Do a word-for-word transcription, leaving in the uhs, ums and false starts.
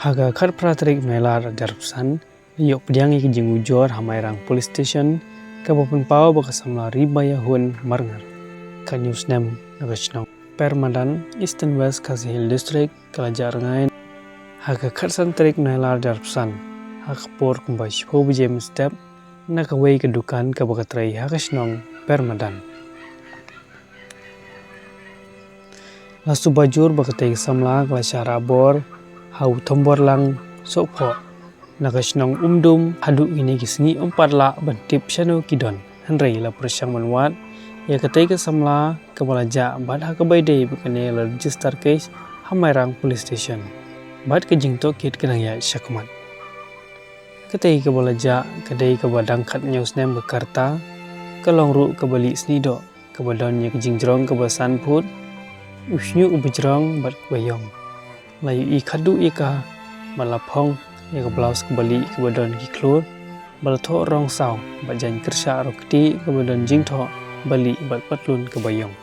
Ha ka khatphra tarik Nailar arhajar arphew san, la ïoh pdiang ïa ka jingujor ha Mairang Police Station, kaba pynpaw ba ka samla Ribayahun Marngar, khathynñiew snem na ka shnong Permadan, Eastern West Khasi Hills District, ka la jah rngai ha ka khatsan tarik Nailar arhajar arphew san, ha ka por kumba shiphew baje mynstep, na kawei ka dukan kaba ka trei ha ka shnong Permadan. La suba jur ba katei ka samla ka la shah rah bor ha u Thomborlang Sohphoh na ka shnong Umdum, haduh kine ki sngi ym pat lah ban tip shano ki don. Hynrei la pyrshang ban wad ïa katei ka samla kaba la jah, bad ha kaba ïadei bad kane la register case ha Mairang Police Station, bad ka jingtohkit ka dang ïaid shakhmat. Katei kaba la jah ka dei kaba dang khathynñiew snem ka rta, ka long ruh kaba lieh snieh doh, kaba don ïa ka jingjrong kaba san phut, u shñiuh uba jrong bad kaba ïong. La ïohi khadduh ïa ka bad la phong ïa ka blouse kaba lieh kaba don ki khlur, bad la thoh rong saw bad jaiñ kyrshah rong ktieh kaba don jingthoh ba lieh bad patlun kaba ïong.